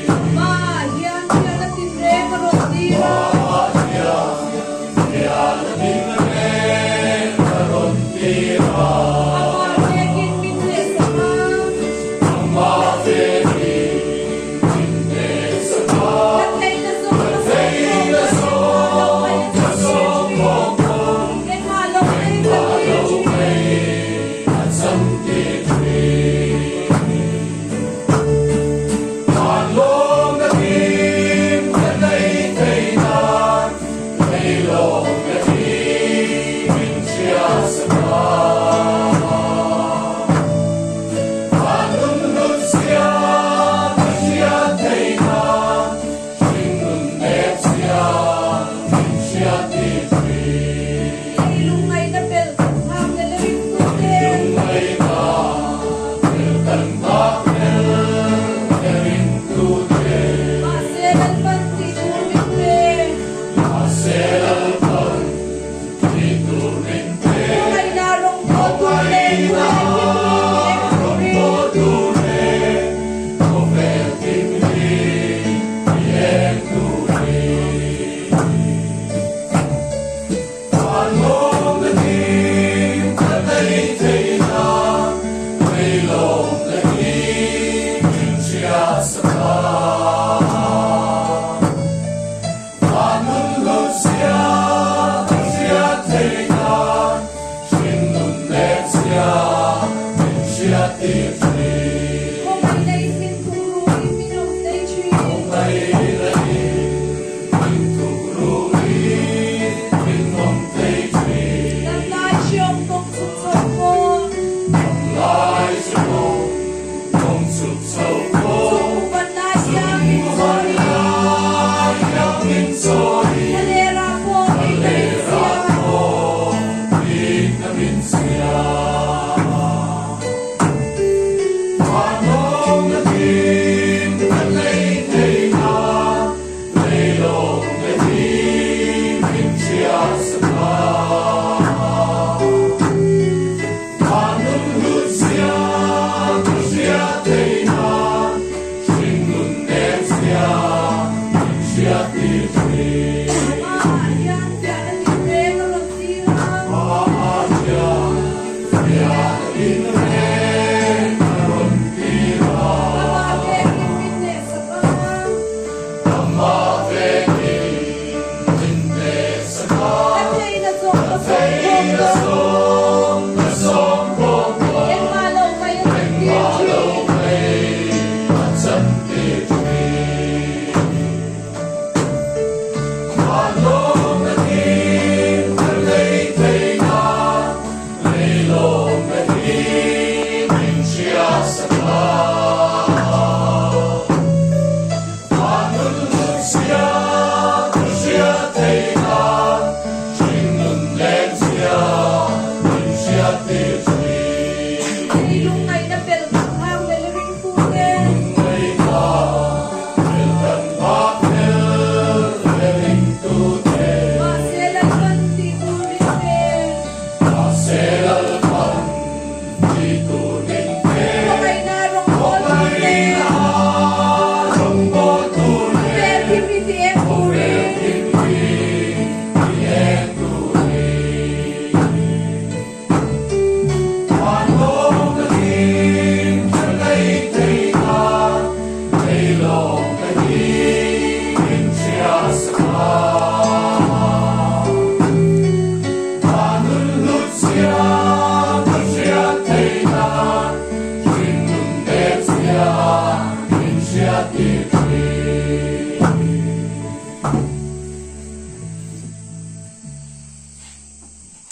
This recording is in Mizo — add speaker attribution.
Speaker 1: Amah hian fiahna tinreng a rawn tir a. Amah vekin min hnehsak a. Ka theihna zawng ka sawm khawm a, engmah lo mai a cham tir thin. Engmah lo mai. Lungngaihna pel kan nghak leh la ringtute. Mahse Lalpan tih tur min pe. Khawngaihna rawng bawl tur leh khawvel thim hi eng turin. Khawngaihna i thin thukru in min awm thei thin. Damlai hriawm kawng chhuk chho pawh. Chung vanlai hiang min chawi. Thlalera pawh ei ka min siam. Amah hian fiahna tinreng a rawn tir a. Amah vekin min hnehsak a. Ka theihna zawng ka sawm khawm dawn.